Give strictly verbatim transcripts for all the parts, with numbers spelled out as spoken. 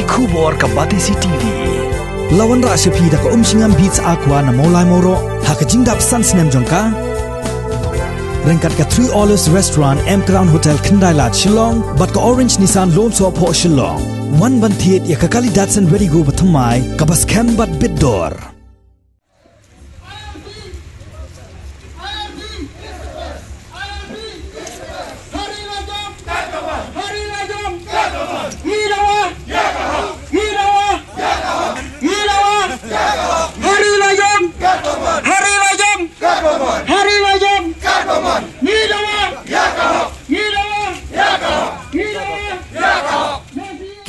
Khubor ka Batesi T V. La wanrah sha phi da ka Umshngam Beats Aqua na Mawlai Mawroh ha ka jingdap san snem jong ka. Ryngkat ka Three Olives Restaurant, M Crown Hotel, Khyndai Lad, Shillong, bad ka Orange Nissan Lumsohphoh, Shillong. Wan ban thied ïa ka kali Datsun Redi-GO bathymmai kaba skhem bad bit dor.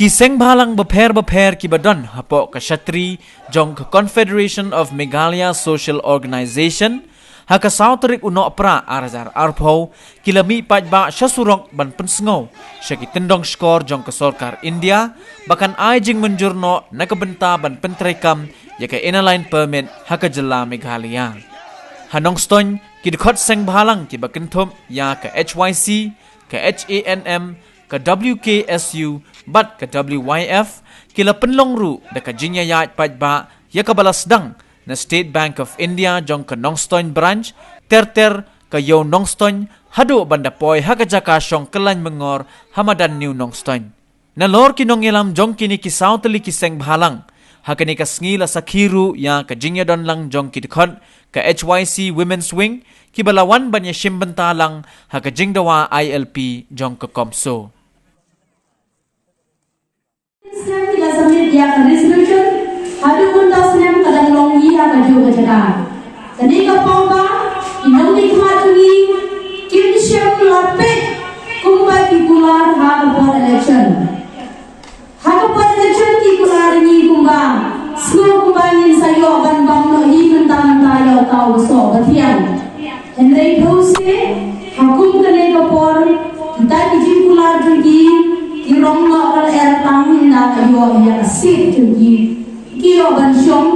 Ki seng bhalang bapher bapher kiba don hapoh ka shatri jong ka Confederation of Meghalaya Social Organization, ha ka saw tarik u Nohprah ar hajar arphew, ki la mih paidbah sha surok ban pynsngew sha ki tyndong shkor jong ka sorkar India ba kan ai jingmynjur noh na ka bynta ban pyntreikam ïa ka Inner Line Permit ha ka jylla Meghalaya. Ha Nongstoiñ, ki dkhot seng bhalang kiba kynthup ïa ka H Y C, ka H A N M, ka W K S U bad ka W Y F, ki la pynlong ruh da ka jingïaid paidbah ïa kaba la sdang na State Bank of India jong ka Nongstoiñ Branch, ter ter ka Ïew Nongstoiñ, haduh ban da poi ha ka jaka shong kyllaiñ myngor ha madan New Nongstoiñ. Nalor ki nongïalam jong kine ki saw tylli ki seng bhalang, ha kane ka sngi la sakhi ruh ïa ka jingïadon lang jong ki dkhot ka H Y C Women's Wing, kiba la wan ban ïashim bynta lang ha ka jingdawa I L P jong ka CoMSO. Snem ki la submit ïa ka resolution, haduh mynta snem ka dang long hi ha kajuh ka jaka. Kane ka paw ba ki nongmihkhmat jong ngi kim shym la peit kumba ki kular ha ka por election. Ha ka por election ki kular ngi kumba, sngew kumba ngin sa ïoh ban bam noh hi mynta mynta ïa uta u soh ba thiang. Hynrei phew se, ha kum kane ka por, kita ki jingkular jong ki, ki rong noh ka lyer tang ynda ka ïoh ïa ka seat jong ki. Ki ïoh ban shong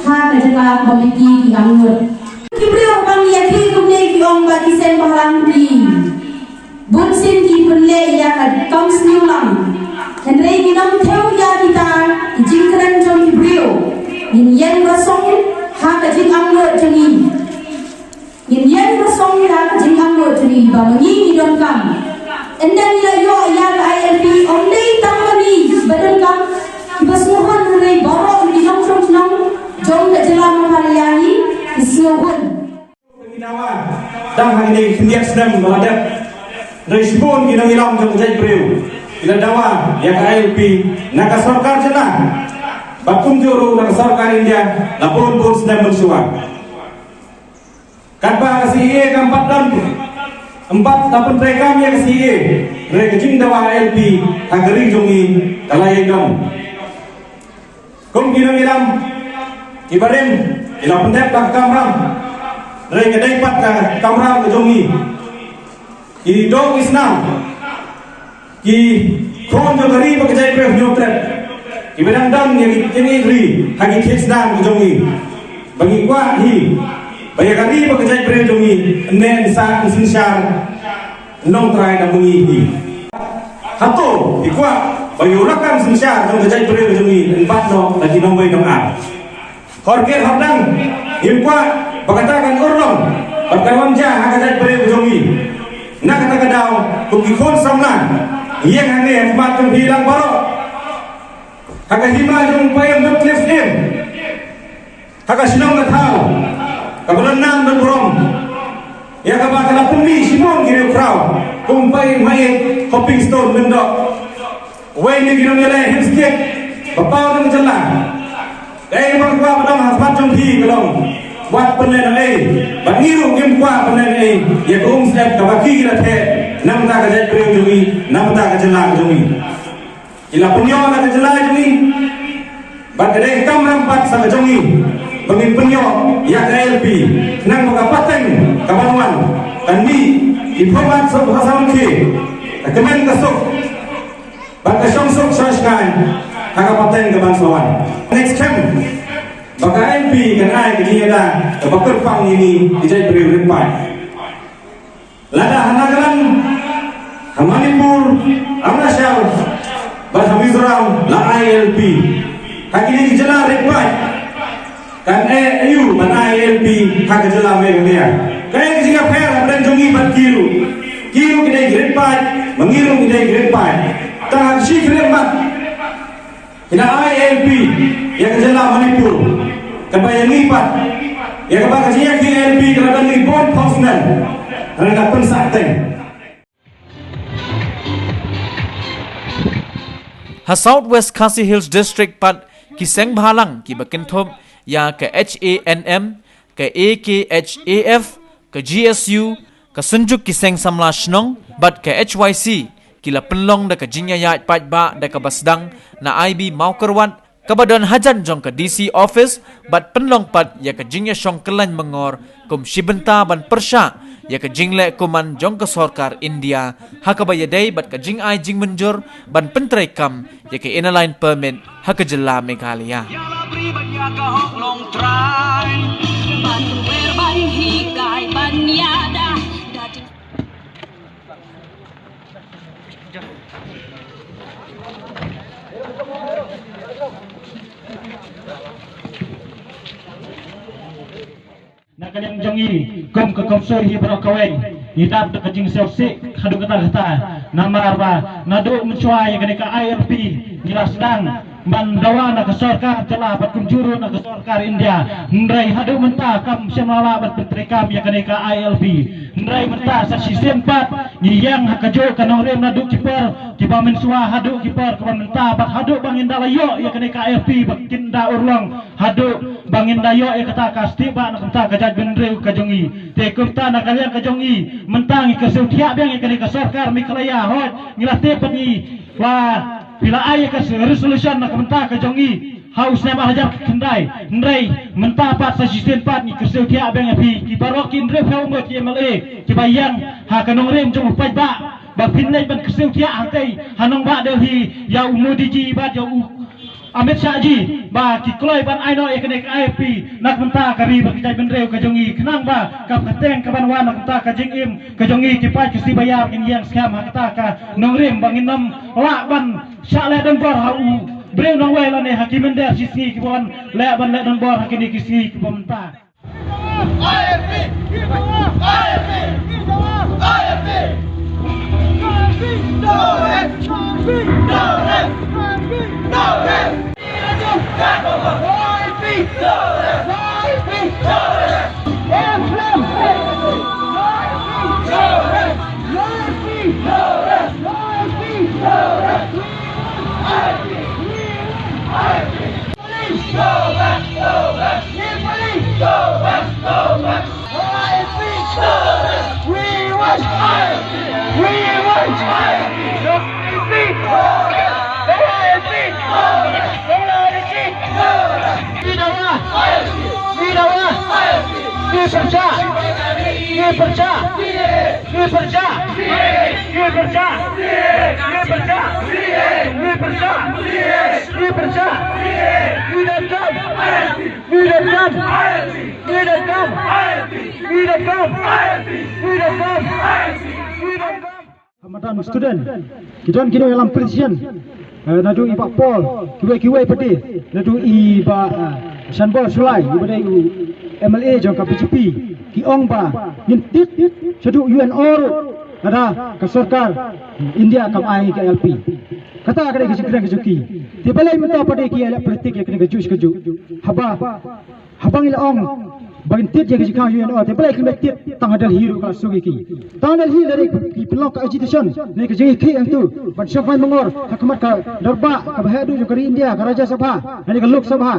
ha ka jaka kaba ma ki ki angnud. Ki briew ba ngi ïa ki kumne ki ong ba ki seng bhalang ki. Bun sien ki pynleh ïa ka kam sniew lang. Hynrei ngi nang thew ïa kita ki jingkren jong ki briew. Ngin ïeng rasong ha ka jingangnud jong ngi. Ngin ïeng rasong ïa ka jingangnud jong ngi ba ma ngi ngi donkam. Ynda ngi la ïoh ïa ka I L P, ym dei tang ma ngi ba donkam, kiba sngewhun, hynrei baroh ki nongshong shnong jong ka jylla Meghalaya ngi ki sngewhun. Ngi dawa, dang hangne khyndiat snem ba la dep, hynrei shibun ki nongïalam jong ka jaitbynriew ki la dawa ïa ka I L P na ka sorkar jylla, bad kumjuh ruh na ka sorkar India la bun bun snem mynshuwa. Katba ka C A A kam pat don, ym pat la pyntreikam ïa ka C A A, hynrei ka jingdawa I L P ha ka ri jong ngi ka la ïai don. Kum ki nongïalam kiba rim, ki la pyndep ka kamram, hynrei ka dei pat ka kamram ka jong ngi. Ki doh ki snam, ki khun jong ka ri bad ka jaitbynriew Hynñiewtrep, kiba dang don ïa ki jingïeit ri ha ki thied snam ka jong ngi. Ba ngi kwah hi ba ïa ka ri bad ka jaitbynriew jong ngi yn neh yn sah, yn synshar, yn long trai da ma ngi hi. Hato ngi kwah ba ïa u lakam synshar jong ka jaitbynriew jong ngi yn bat noh da ki nongwei nongar? Hor kit hor dang, ngim kwah ba kata kan urlong bad kan wan jia ha ka jaitbynriew jong ngi. Na kata ka daw, kum ki khun samla, ngi ïeng hangne ha khmat jong phi lang baroh, ha ka hima jong u Paiem Wycliffe Inn, ha ka shnong ka thaw kaba don nam don burom, ïa kaba ka la pynmih shibun ki riewkhraw kum u Paiem Hoping Stone Lyngdoh. Uwei na ki nongïaleh himself ba paw jong ka jylla. Kaei ba nga kwah ban ong ha khmat jong phi ka long, wat pynlehnohei, bad ngi ruh ngim kwah pynlehnohei ïa ka umsyep kaba ki la theh na bynta ka jaitbynriew jong ngi, na bynta ka jylla ka jong ngi. Ki la pynïoh na ka jylla jong ngi, bad ka dei ka kamram pat sa ka jong ngi ba ngin pynïoh ïa ka I L P, khnang ba ka pateng kaban wan kan mih ki pyrbat suk ha sawdong, ka kmen ka suk bad ka shongsuk shongshngaiñ ha ka pateng kaban sa wan. Next time ba ka I L P kan ai ka jingïada kaba kyrpang ïa ngi ki jaitbynriew rit paid. Lada ha Nagaland, ha Manipur, Arunachal bad ha Mizoram, Mizoram la I L P. Ha kine ki jylla rit paid kan ïa u ban I L P ha ka jylla Meghalaya. Kaei ka jingïapher hapdeng jong ngi bad ki ruh? Ki ruh ki dei ki rit paid, ma ngi ruh ngi dei ki rit paid. Tang ha ka shi khlieh mat ki la I L P ïa ka jylla Manipur. Kaba ïa ngi pat, ïa kaba ka jingïa I L P ka la dang ngi bun thousand. Hynrei ka pynsah teng. Ha South West Khasi Hills District pat, ki seng bhalang kiba kynthup ïa ka H A N M, ka A K H A F, ka G S U, ka Synjuk ki Seng Samla Shnong bad ka H Y C ki la pynlong da ka jingïaid paidbah da kaba sdang na I B Mawkyrwat, kaba don hajan jong ka D C office, bad pynlong pat ïa ka jingïashong kyllaiñ myngor kum shi bynta ban pyrshah ïa ka jingleh kuman jong ka sorkar India ha kaba ïadei bad ka jingai jingmynjur ban pyntreikam ïa ka Inner Line Permit ha ka jylla Meghalaya. Na ka liang jong ngi kum ka Council hi baroh kawei, ngi dap da ka jingsngewsih haduh katta katta. Namar ba naduh mynshuwa ïa kane ka I L P ngi la sdang ban dawa na ka sorkar jylla bad kumjuh ruh na ka sorkar India, hynrei haduh mynta kam shym la lah ban pyntreikam ïa kane ka I L P. Hynrei mynta sa shisien pat ngi ïeng ha kajuh ka nongrim naduh ki por kiba mynshuwa haduh ki por kiba mynta, bad haduh ba ngin da la ïoh ïa kane ka I L P ba kin da urlong, haduh ba ngin da ïoh ïa kata ka stieh bah na ka bynta ka jaitbynriew ka jong ngi. Te kumta na ka liang ka jong ngi mynta ngi kyrsiew thiah biang ïa kane ka sorkar Meghalaya. Hooid, ngi la tip bad ngi ba phi la ai ïa ka resolution na ka bynta ka jong ngi ha u snem ar hajar khyndai. Hynrei mynta pat sa shisien pat ngi kyrsiew thiah biang ïa phi, ki baroh ki hynriewphew ngut ki M L A kiba ïeng ha ka nongrim jong u paidbah, ba phin leit ban kyrsiew thiah hangtei ha nongbah Delhi ïa u Modi ji bad ïa u Amit Shah ji ba ki kloi ban ai noh ïa kane ka I L P na ka bynta ka ri bad ka jaitbynriew ka jong ngi, khnang ba ka pateng ka ban wan na ka bynta ka jingim ka jong ngi ki paid Khasi ba ïar kin ïeng skhem ha kata ka nongrim, ba ngin ym lah ban shah leh donbor ha u briew nongwei lane ha ki mynder shisngi kiba wan leh ban leh donbor ha kine ki sngi kiba mynta. Police, go back, go back. Police, go back, go back. I L P, go back. We want I L P. We want I L P. No I L P, go back. No I L P, go back. No I L P, go back. Ngi dawa. Ngi dawa. Ngi pyrshah. Ngi pyrshah. Ngi pyrshah. Ngi pyrshah. Ngi pyrshah. Ngi pyrshah. Ngi pyrshah. Ngi pyrshah. Ngi pyrshah. Ngi pyrshah. Ngi pyrshah. Ngi pyrshah. Ngi pyrshah. Ngi pyrshah. Ngi pyrshah. Madan student, ki don ki nongïalam politician, eh, naduh i Bah Paul, kiwei kiwei pat de, naduh i Bah, eh, Shanbor Shullai, i ba dei u M L A jong ka B J P, ki ong ba ngin tied shaduh U N O ruh lada ka sorkar India kam ai ka I L P. Kata ka dei ka jingkren ka jong ki. Te balei mynta pat de ki ïaleh politik ïa kane kajuh shi kajuh. Haba Haba ngi la ong ba ngin tied ïa ka jingkhang U N O, te balei kim tied tang ha Delhi ruh ka la suk ïa ki. Tang ha Delhi lada ki pynlong ka agitation ne ka jingïakhih hangtu ban shong khmaiñ myngor ha khmat ka dorbar kaba heh duh jong ka ri India, ka Rajya Sabha ne ka Lok Sabha,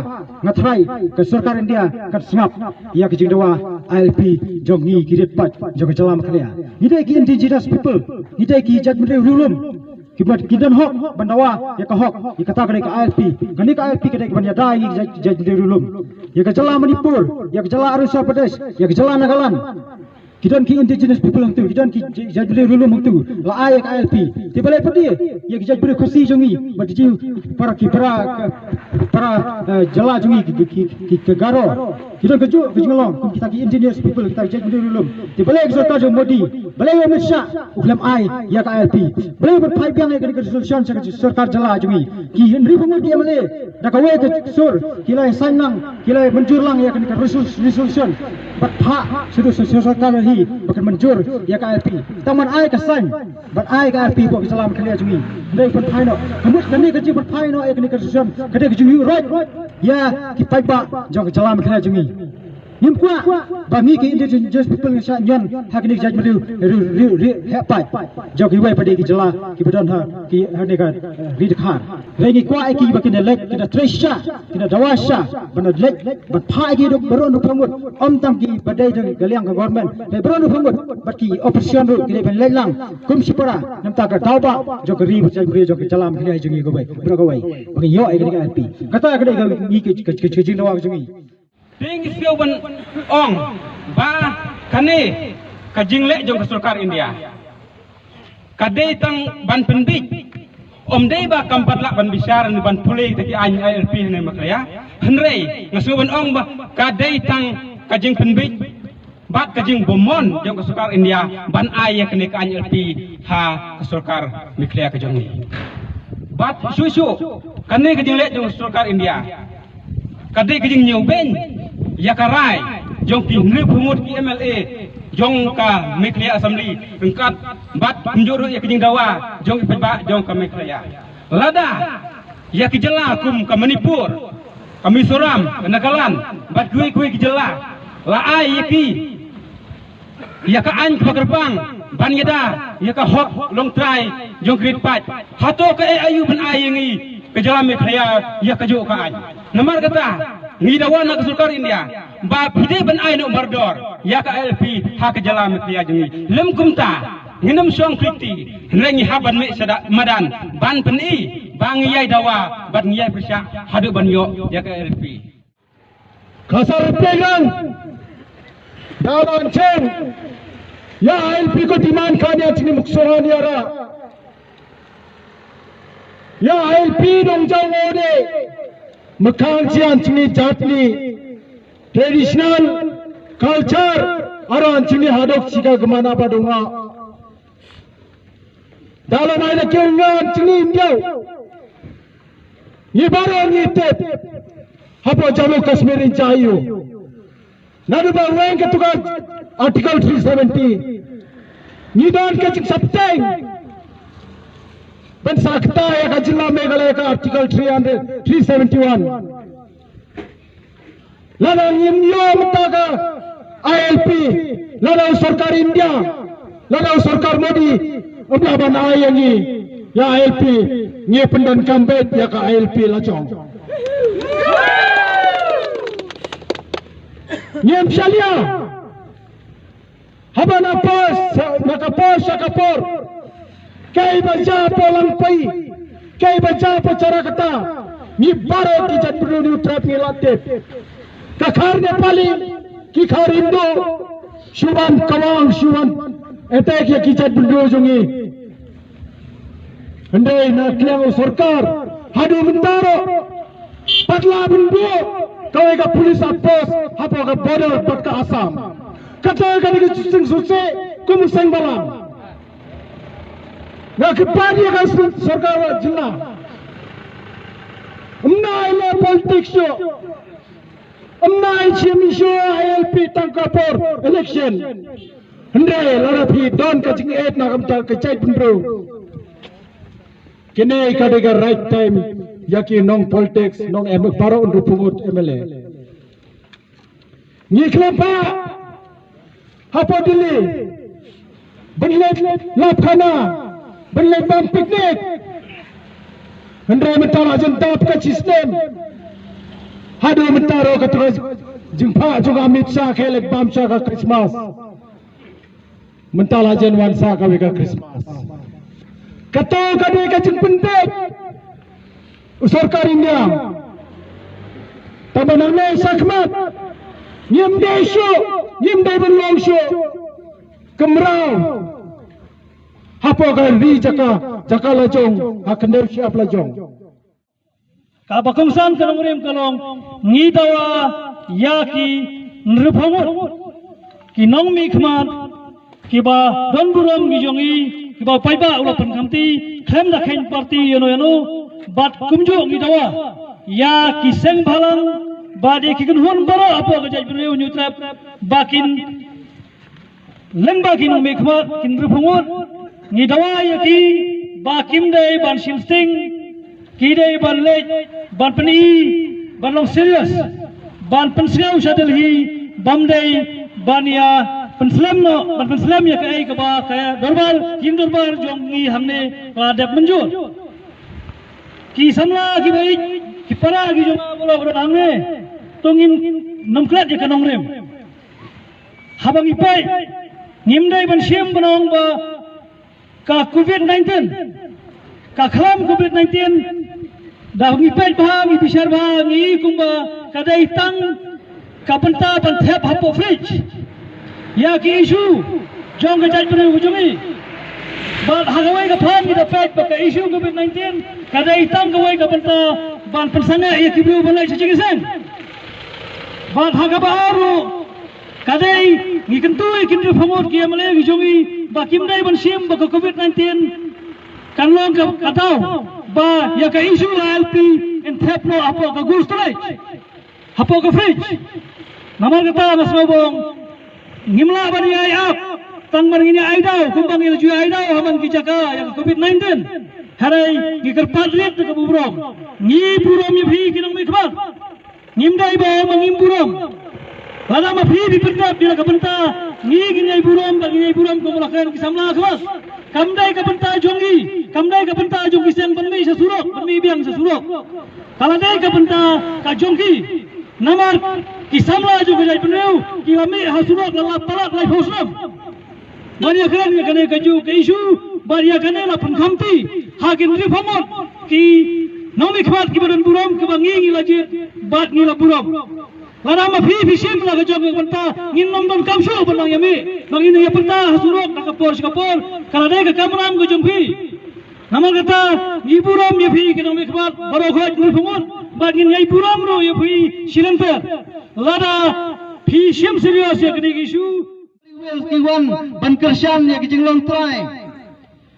nga tharai ka sorkar India kan sngap ïa ka jingdawa I L P jong ngi ki rit paid jong ka jylla Meghalaya. Ngi dei ki indigenous people, ngi dei ki jaitbynriew riewlum. Ki bad ki don hok ban dawa ïa ka hok, ïa kata ka dei ka I L P. Kane ka I L P ka dei ka ban ïada ïa ki jait, jait riewlum. Ïa ka jylla Manipur, ïa ka jylla Arunachal Pradesh, ïa ka jylla Nagaland. Ki don ki indigenous people hangtu, ki don ki jait, jait riewlum hangtu. La ai ïa ka I L P. Te balei pat de ïa ki jait Khasi jong ngi, bad ki para, ki para, para, eh, jylla jong ngi ki, ki, ki, ki, ki Garo. Ki don kajuh ka jinglong kum kita ki indigenous people, kita ki jaitbynriew ri lum. Te balei ka sorkar jong Modi, balei u Amit Shah u khlem ai ïa ka I L P? Balei u pynphai biang ïa kane ka resolution sha ka sorkar jylla jong ngi? Ki hynriewphew ngut ki M L A da kawei ka sur ki la sign lang, ki la mynjur lang ïa kane ka resol-, resolution. Bad phah sha ka sorkar hi ba kan mynjur ïa ka I L P. Tang ban ai ka sign, ban ai ka I L P hapoh ka jylla Meghalaya jong ngi. Hynrei pynphai noh. Ka mut kane ka jingpynphai noh ïa kane ka resolution ka dei ka jingïuh roit ïa ki paidbah jong ka jylla Meghalaya jong ngi. Ngim kwah ba ngi ki indigenous people ngin shah ñion ha kine ki jaitbynriew ri, ri, ri heh paid jong kiwei pat de ki jylla kiba don ha ki, ha kane ka, eh, ri Dkhar. Hynrei ngi kwah ïa ki ba kin da leit, kin da trei sha, kin da dawa sha ban da leit ban phah ïa ki baroh hynriewphew ngut. Ym tang kiba dei da ka liang ka government, hynrei baroh hynriewphew ngut bad ki opposition ruh ki dei ban leit lang kum shipara na ka bynta ka daw bah jong ka ri bad ka jaitbynriew jong ka jylla Meghalaya jong ngi kawei, baroh kawei. Ba ngin ïoh ïa kane ka I L P. Kata ka dei ka ngi ka, ka, ka, ka jingdawa ka jong ngi. Te ngi sngewbha ban ong ba kane ka jingleh jong ka sorkar India ka dei tang ban pynbeit. Ym dei ba kam pat lah ban bishar ne ban pule ïa ki aiñ I L P hangne Meghalaya. Hynrei nga sngewbha ban ong ba ka dei tang ka jingpynbeit bad ka jingbymman jong ka sorkar India ban ai ïa kane ka aiñ I L P ha ka sorkar Meghalaya ka jong ngi. Bad shuh shuh kane ka jingleh jong ka sorkar India ka dei ka jingñiewbeiñ ïa ka rai jong ki hynriewphew ngut ki M L A jong ka Meghalaya Assembly ryngkat bad kumjuh ruh ïa ka jingdawa jong ki paidbah jong ka Meghalaya. Lada ïa ki jylla kum ka Manipur, ka Mizoram, ka Nagaland bad kiwei kiwei ki jylla la ai ïa ki ïa ka aiñ kaba kyrpang ban ïada ïa ka hok longtrai jong ki ri paid. Hato kaei aïu ban ai ïa ngi ka jylla Meghalaya ïa kajuh ka aiñ? Namar kata ngi dawa na ka sorkar India ba phi dei ban ai noh mardor ïa ka I L P ha ka jylla Meghalaya jong ngi. Lym kumta ngin ym shong khlieh kti, hynrei ngi hap ban mih sha madan ban pyni ba ngi ïai dawa bad ngi ïai pyrshah haduh ban ïoh ïa ka I L P. Ka sorkar pyrshang da ban cheng ïa I L P ko demand kane ïa chini muksohan ïa ra. Ïa I L P dong jong o de. Mekang chian chini jatni traditional culture aran chini hadok chika gmana badonga. Dalam ai na kiu ngan chini India. Ngi baroh ngi tip hapoh Jammu Kashmir in chayu. Naduh ba weng ka tukar Article three seventy. Ngi don ka jingsapteng ban sakta ïa ka jylla Meghalaya ka Article three hundred, three seventy-one. Lada ngim ïoh mynta ka I L P, lada u sorkar India, lada u sorkar Modi ym lah ban ai ïa ngi ïa I L P, ngi pyndonkam beit ïa ka I L P la jong. Ngim shah liang. Haba na por, na ka por sha ka por, kaei ba jia hapoh Langpih, kaei ba jia hapoh Jakarta, ngi baroh ki jaitbynriew New Tribe ngi la tip. Ka khar Nepali, ki khar Hindu, shu wan kawang, shu wan attack ïa ki jaitbynriew jong ngi. Hynrei na ka liang u sorkar haduh mynta ruh pat la pynbuh kawei ka police outpost hapoh ka border bad ka Assam. Kata ka dei ka seng suse kum u seng balang. Nga kyrpad ïa ka sorkar jylla, ym nang ai la politics shuh. Ym nang ai shim issue I L P tang ka por election. Hynrei lada phi don ka jingïeit na ka bynta ka jaitbynriew, kine ka dei ka right time ïa ki nong politics, nong M L A, baroh hynriewphew ngut M L A. Ngi khlem pah hapoh Delhi ban leit lap khana, ban leit bam picnic. Hynrei mynta la jan dap ka system. Haduh mynta ruh ka tnga jingphah jong ka Amit Shah ka leit bam sha ka Christmas. Mynta la jan wan sha kawei ka Christmas. Kato ka dei ka jingpynbeit u sorkar India. Tangba nangne shakhmat ngim dei shuh, ngim dei ban long shuh ka mraw hapoh ka ri jaka, jaka la jong, ha khyndew shyiap la jong. Kaba kongsan ka nongrim ka long, ngi dawa ïa ki hynriewphew ngut ki nongmihkhmat kiba don burom ki jong i, kiba paidbah u la pynkhamti khlem da kheiñ party ïano ïano. Bad kumjuh ngi dawa ïa ki seng bhalang bad ïa ki kynhun baroh hapoh ka jaitbynriew Hynñiewtrep ba kin lyngba ki nongmihkhmat ki hynriewphew ngut, ngi dawa ïa ki ba kim dei ban shim sting, ki dei ban leit ban pyni ban long serious, ban pynsngew sha Delhi, bym dei ban ïa pynslem noh, ban pynslem ïa kaei kaba ka dorbar, ki dorbar jong ngi hangne ka la dep mynjur. Ki samla kiba ïeit, ki para ki jong nga baroh ka don hangne, to ngin nym klet ïa ka nongrim. Haba ngi peit, ngim dei ban shim ban ong ba ka covid nineteen, ka khlam covid nineteen, da ngi peit bha, ngi bishar bha, ngi kumba ka dei tang ka bynta ban thep hapoh fridge ïa ki issue jong ka jaitbynriew ka jong i. Bad ha kawei ka phan ngi da peit ba ka issue covid nineteen ka dei tang kawei ka bynta ban pynsangeh ïa ki briew ban leit sha jingïaseng. Bad ha kaba ar ruh, ka dei ngi kyntu ïa ki hynriewphew ngut ki M L A ki jong i ba kim dei ban shim ba ka covid nineteen kan long ka, ka daw ba ïa ka issue I L P in thep noh hapoh ka cold storage, hapoh ka fridge. Namar kata nga sngewbha ong ngim lah ban ïa ai ap tang ban ngin ïa ai daw kumba ngi la ju ïa ai daw ha man ki jaka ïa ka covid nineteen. Hynrei ngi kyrpad rit da ka burom. Ngi burom ïa phi ki nongmihkhmat. Ngim dei ba ma ngim burom. Lada ma phi phi pyndep ïa la ka bynta, ngi ngin ïai burom, ba ngin ïai burom kum la kren ki samla khmat. Kam dei ka bynta jong ngi, kam dei ka bynta jong ki seng ban mih sha surok, ban mih biang sha surok. Ka la dei ka bynta ka jong ki. Namar ki samla jong ka jaitbynriew ki la mih ha surok la lap palat laiphew snem. Ban ïa kren ïa kane kajuh ka issue, ban ïa kane la pynkhamti ha ki hynriewphew ngut ki nongmihkhmat kiba don burom, kiba ngi ngi la jied bad ngi la burom. Lada ma phi phi shim la ka jong ka bynta, ngin nym donkam shuh ban nang ïa mih, ba ngin ïa pynta ha surok na ka por sha ka por, ka la dei ka kamram ka jong phi. Namar kata ngi burom ïa phi ki nongmihkhmat baroh khoit hynriewphew ngut, bad ngin ïai burom ruh ïa phi shilynter lada phi shim serious ïa kane ka issue. Ki wan ban kyrshan ïa ka jinglong trai,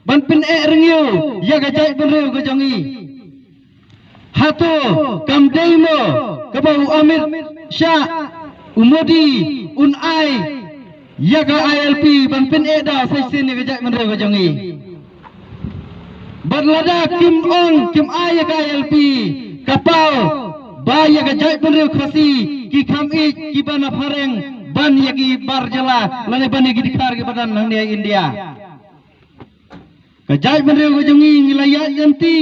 ban pyneh rngiew ïa ka jaitbynriew ka jong ngi. Hato kam dei mo kaba u Amit Shah, u Modi un ai ïa ka I L P ban pyneh da shisien ïa ka jaitbynriew ka jong ngi? Bad lada kim ong kim ai ïa ka I L P, ka paw ba ïa ka jaitbynriew Khasi ki kham ïeit kiba na phareng ban ïa ki bar jylla lane ban ïa ki dkhar kiba don hangne ha India. Ka jaitbynriew ka jong ngi ngi la ïaid lynti.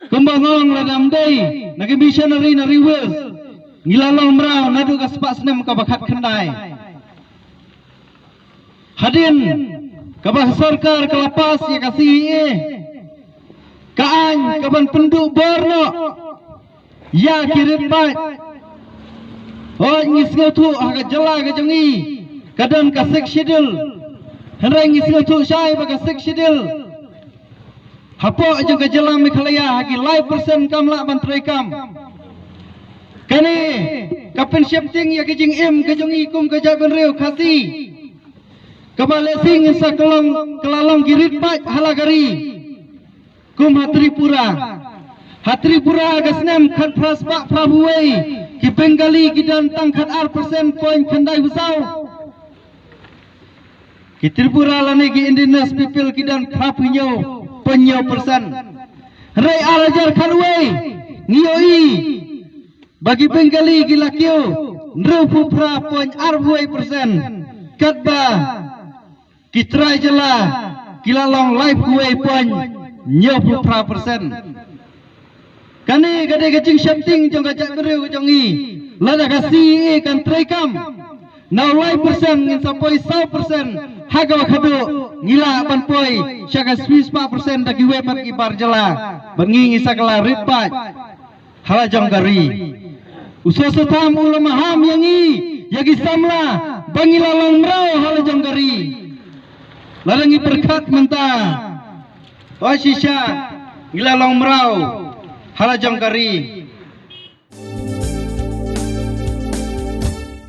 Kumba nga ong, lada ym dei na ki missionary na Ri West, ngi la long mraw naduh ka spah snem kaba khatkhyndai. Hadien kaba ka sorkar ka la pass ïa ka C A A, ka aiñ kaban pynduh bor noh ïa ki rit paid. Hooid, ngi sngewthuh ha ka jylla ka jong ngi ka don ka Sixth Schedule. Hynrei ngi sngewthuh shai ba ka Sixth Schedule hapoh jong ka jylla Meghalaya ha ki lai percent kam lah ban treikam. Kane ka pynsheptieng ïa ka jingim ka jong ngi kum ka jaitbynriew Khasi, kaba lehse ngin sa ka long, ka la long ki rit paid ha la ka ri. Kum ha Tripura. Ha Tripura ka snem khatphra spah phraphew wei, ki Bengali ki don tang khatar percent point khyndai phew saw. Ki Tripura lane ki indigenous people ki don phraphew hynñiew point hynñiew percent. Hynrei ar hajar khatwei ngi ïohi ba ki Bengali ki la kiew hynriewphew phra point arphew wei percent. Katba ki trai jylla ki la long laiphew wei point hynñiewphew phra percent. Kane ka dei ka jingsheptieng jong ka jaitbynriew ka jong ngi. Lada ka C A A kan treikam, na u lai percent ngin sa poi saw percent, ha kaba khadduh ngi lah ban poi sha ka shispah percent da kiwei pat ki bar jylla. Bad ngi ngi sa kylla rit paid ha la jong ka ri. U Soso Tham u la maham ïa ngi, ïa ki samla, ba ngi la long mraw ha la jong ka ri. Lada ngi pyrkhat mynta, o shisha ngi la long mraw ha la jong ka ri.